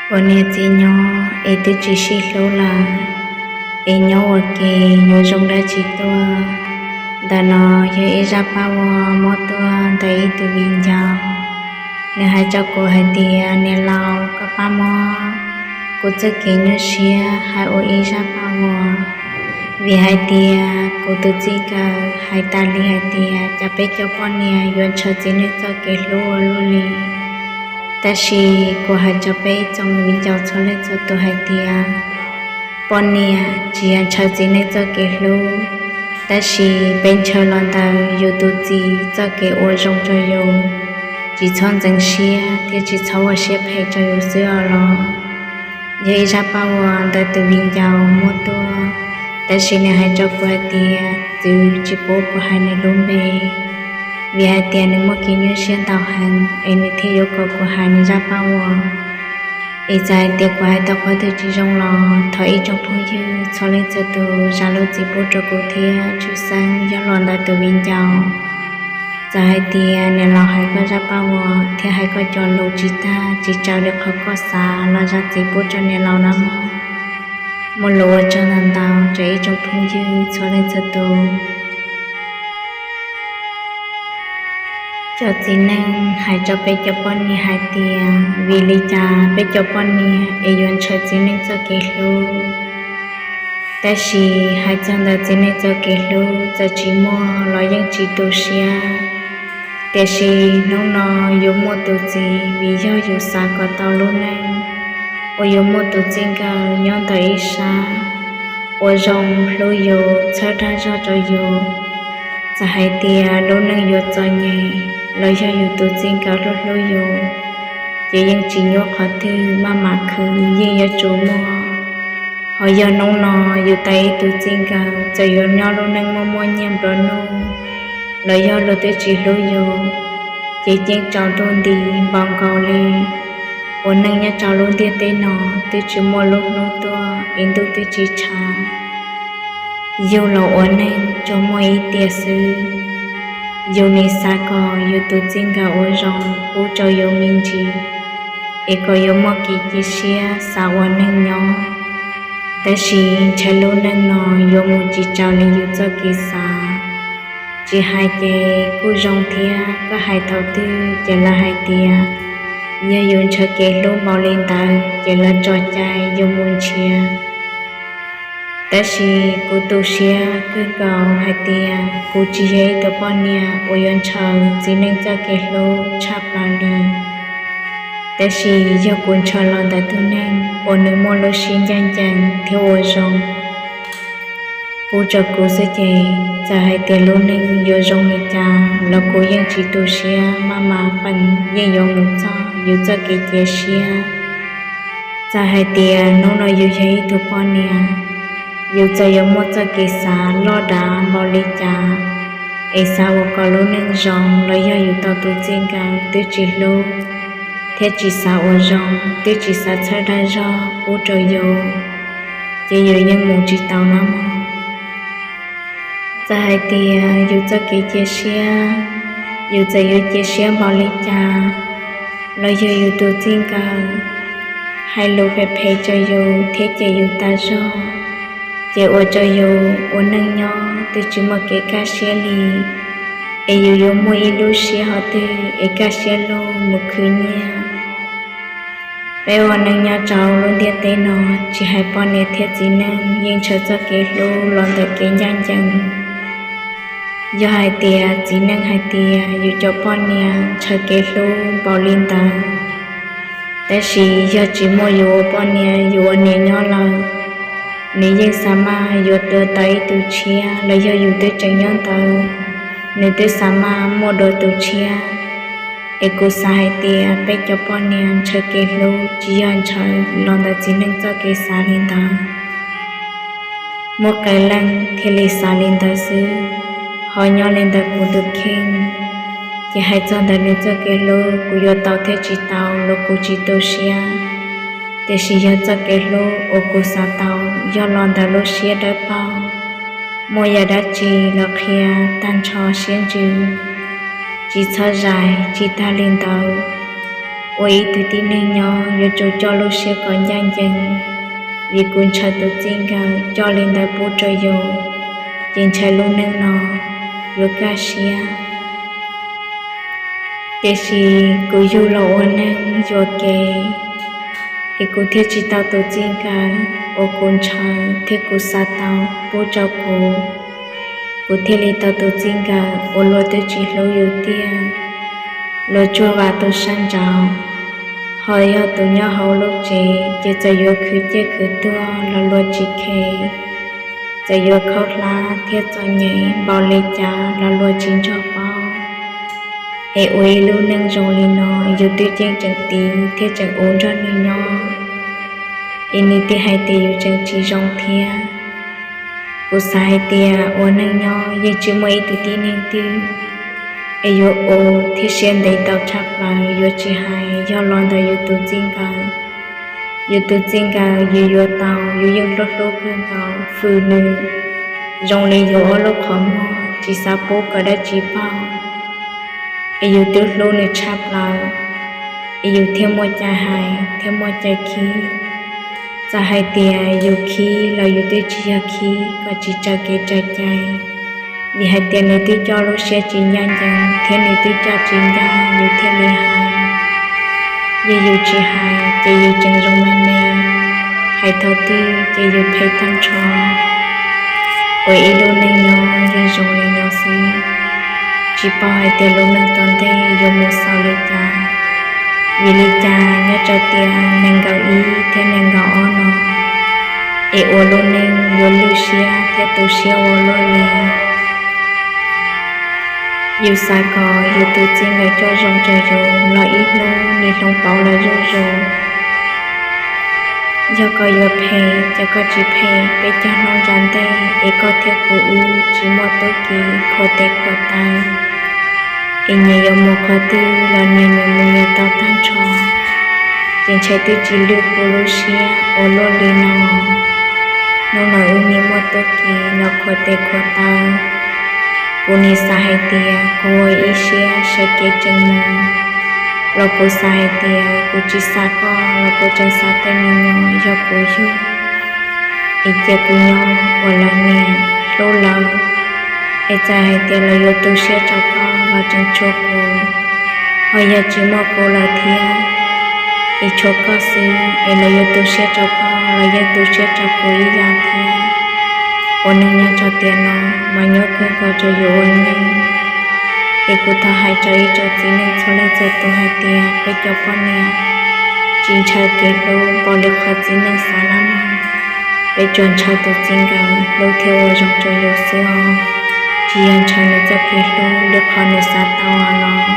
Ua niam txiv nyob es twb tsis sib hlub lawm, es nyob ua ke yuav zoo dab tsi tuaj? Ntawm no yog ib zaj paj uas muab tuaj ntawm ib tug viv ncaus. Nws hais rau kuv hais tias, niam laus, koj pab muab kuv txoj kev nyuaj siab hais ua ib zaj paj uas, vim hais tias kuv tus txij nkawm hais tas li hais tias cas peb cov poj niam yuav ntshaw txiv neej txoj kev hlub ua luaj li. Tab sis kuv hais rau peb tsoom viv ncaus txhua leej txhua tus hais tias, poj niam tsis yog ntshaw txiv neej txoj kev hlub, tab sis peb ntshaw los ntawm yus tus txiv txoj kev ua zoo rau yus, tsis txhob ntxeev siab thiab tsis txhob ua siab phem rau yus xwb os los. Yog ib zaj paj uas ntawm tus viv ncaus muab tuaj, tab sis nws hais rau kuv hais tias txwv tsis pub kuv hais nws lub npe, vim hais tias nws muaj kev nyuaj siab ntau heev es nws thiaj yuav kom kuv hais nws zaj paj uas. Es txawm hais tias kuv hais tau qhov twg tsis zoo los thov ib tsoom phooj ywg txhua leej txhua tus zam lub txim pub rau kuv thiab tshwj xeeb yog los ntawm tus viv ncaus. Txawm hais tias niam laus hais koj zaj paj uas thiab hais koj cov lus tsis tag tsis tsaws li qhov koj xav los zam txim pub rau niam laus na mog. Muaj lus ua tsaug ntau ntau rau ib tsoom phooj ywg txhua leej txhua tus. Cov txiv neej hais rau peb cov poj niam hais tias vim li cas peb cov poj niam es yuav ntshaw txiv neej txoj kev hlub. Tab sis hais txog ntawm txiv neej txoj kev hlub txawm tsis muaj los yeej tsis tu siab, tiam sis hnub no yuav muaj tus txiv vim yog yus xav kom tau lub neej uas yuav muaj tus txij nkawm nyob ntawm ib sab, ua zoo hlub yus txhawb dag zog rau yus. Txawm hais tias lub neej yuav txom nyem los yog yus tus txij nkawm hlub hlub yus, ces yeej tsis nyuaj qhov twg maj mam khwv yeej yuav tsum muaj. Ho yog hnub no yus tau ib tug txij nkawm txawm yuav nyob lub neej muaj muaj nyiaj nplua nuj los yog luag twb tsis hlub yus, ces ceeb tsaus ntuj nti npaum nkaus li. Ua neej nyob rau lub ntiaj teb no twb tsis muaj lub hnub tuaj es ntuj twb tsis tshav. Yug los ua neeg tsuas muaj ib tiam xwb. Yus nim xav kom yus tus txij nkawm ua zoo pub rau yus me ntsis, es kom yuav muaj kev cia siab xav ua neej nyob. Tab sis ntshai lub neej no yuav mus tsis raws li yus txoj kev xav. Tsis hais ces kuj zoo thiab, koj hais thaum twg ces lawv hais tias yog yus ntshaw kev hlub npaum li ntawd ces lawv tso cai yus mus nrhiav. Tab sis kuv tu siab kawg nkaus hais tias kuv tsis yog ib tug poj niam uas yuav ntshaw txiv neej txoj kev hlub tshaj plaws li. Tab sis yog kuv ntshaw los ntawm tus neeg uas nws muaj lub siab ncaj ncees thiab ua zoo pub rau kuv xwb ces txawm hais tias lub neej yuav zoo li cas los kuv yeej tsis tu siab maj mam peem yeej yuav mus txog yus txoj kev cia siab. Txawm hais tias hnub no yus yog ib tug poj niam, yus txawm yuav muaj txoj kev xav loj dav npaum li cas, es xav ua kom lub neej zoo los yog yus tau tus txij nkawm twb tsis hlub thiab tsis xav ua zoo, twb tsis xav txhawb dag zog pub rau yus, ces yus yeej mus tsis tau na mog. Txawm hais tias yus txoj kev cia siab, yus txawm yuav cia siab npaum li cas, los yog yus tus txij nkawm hais lus phem phem rau yus thiab cem yus tas zog, ces ua rau yus ua neej nyob twb tsis muaj kev kaj siab li. Es yus yuav muaj ib lub siab hov twg es kaj siab lug mus khwv nyiaj? Peb ua neej nyob rau lub ntiaj teb no, tsis hais poj niam thiab txiv neej yeej ntshaw txoj kev hlub los ntawm kev ncaj ncees. Yog hais tias txiv neej hais tias yus cov poj niam ntshaw kev hlub npaum li ntawd, tab sis yog tsis muaj yus ua poj niam yus ua niam nyob lawm, nws yeej xav maj yuav tua tau ib tug tshiab los yog yus twb tseem nyob ntawd, nws twb xav maj muaj dua tus tshiab. Es kuv xav hais tias peb cov poj niam ntshaw kev hlub tsis yog ntshaw los ntawm txiv neej txoj kev xav li ntawd. Muaj qee leej thiaj li xav li ntawd xwb. Ho nyob li ntawm kuv tus kheej, ces hais txog ntawm nws txoj kev hlub kuv yuav tau thiab tsis tau los kuv tsis tu siab. Tiam sis yog txoj kev hlub uas kuv xav tau yog los ntawm lub siab dawb paug, muaj yam dab tsi los qhia tag nrho siab ntsws, tsis txhob zais tsis tag li ntawd. Ua ib tug tib neeg nyob yuav tsum coj lub siab kom ncaj ncees, vim kuv ntshai tus txij nkawm coj li ntawd pub rau yus, ces ntshai lub neej no yuav kaj siab. Tiam sis kuv yug los ua neeg yuam kev, es kuv thiaj tsis tau tus txij nkawm uas kuv ntshaw thiab kuv xav tau pub rau kuv. Kuv thiaj li tau tus txij nkawm uas luag twb tsis hlub yus tiag. Luag tsuag vam tus sab ntsaum, ho yog tus nyob hauv lub tsev ces txawm yuav khwv ciaj khwv tuag los luag tsis kheev, txawm yuav khaub hlab thiab txom nyem npaum li cas los luag tsis ntog paub. Es ua ib lub neej zoo li no, yus twb yeej tseem tiv thiab tseem ua nrog nws nyob, es nws thiaj hais tias yus tseem tsis zoo thiab. Kuv xav hais tias ua neej nyob yeej tsis muaj ib tug tib neeg twg es yuav ua thiab siab ntev tau tshaj plaws, yuav tsis hais yog los ntawm yus tus txij nkawm. Yus tus txij nkawm yus yuav tau, yus yeej hlub hlub kawg nkaus, fwm nws zoo li yus ob lub qhov muag, tsis xav pub kom dab tsi paug. Es yus twb hlub nws tshaj plaws, es yus thiaj muaj cai hais thiab muaj cai khib. Txawm hais tias yus khib los yus twb tsis yog khib kom tsis raws kev raws cai, vim hais tias nws twb coj lub siab tsis ncaj ncees thiab nws twb coj tsis ncaj yus thiaj li hais. Yog yus tsis hais ces yus tseem zoo me me, hais thaum twg ces yus phem tag nrho. Ua ib lub neej nyob yeej zoo li no xwb, tsis paub hais tias lub neej tom ntej yuav mus xaus li cas. Vim li cas nyob rau tiam nees nkaum ib thiab nees nkaum ob no es ua lub neej yuav lwj siab thiab tu siab ua luaj li. Yus xav kom yus tus txij nkawm coj zoo rau yus los ib hnub nws hloov pauv los zuj zus. Yog koj yuav phem ces koj tsis phem, peb cog hnub ntsa ntej es koj thiab kuv wb tsis muaj tub ki khuam tes khuam taw, es nyias yuav mus qhov twg los nyias nyias mus nyias tau tag nrho. Ces ntshe twb tsis lwj kuv lub siab ua luaj li no. Hnub no wb nim muaj tub ki los khuam tes khuam taw, kuv nim xav hais tias kuv ua ib siab sawv kev tseem mus, los kuv xav hais tias kuv tsis xav koj los kuv tseem xav tej me nyuam yog kuv yug, es cia kuv nyob ua lawv niam hlub lawv. Es txawm hais tias lawv yuav tu siab rau koj los tseem tshuav kuv, ho yog tsis muaj kuv lawm thiab, es tshuav koj xwb, es lawv yuav tu siab rau koj los yeej tu siab rau kuv ib yam thiab. Ua neej nyob rau tiam no mas nyuaj kawg nkaus rau yus ua neej. Es kuv thov hais rau ib tsoom txiv neej txhua leej txhua tus hais tias peb cov poj niam tsis ntshaw kev hlub npaum li qhov txiv neej xav lab mog. Peb tsuas ntshaw tus txij nkawm hlub thiab ua zoo rau yus xwb os, tsis yog ntshaw nws txoj kev hlub li qhov nws xav tau os los.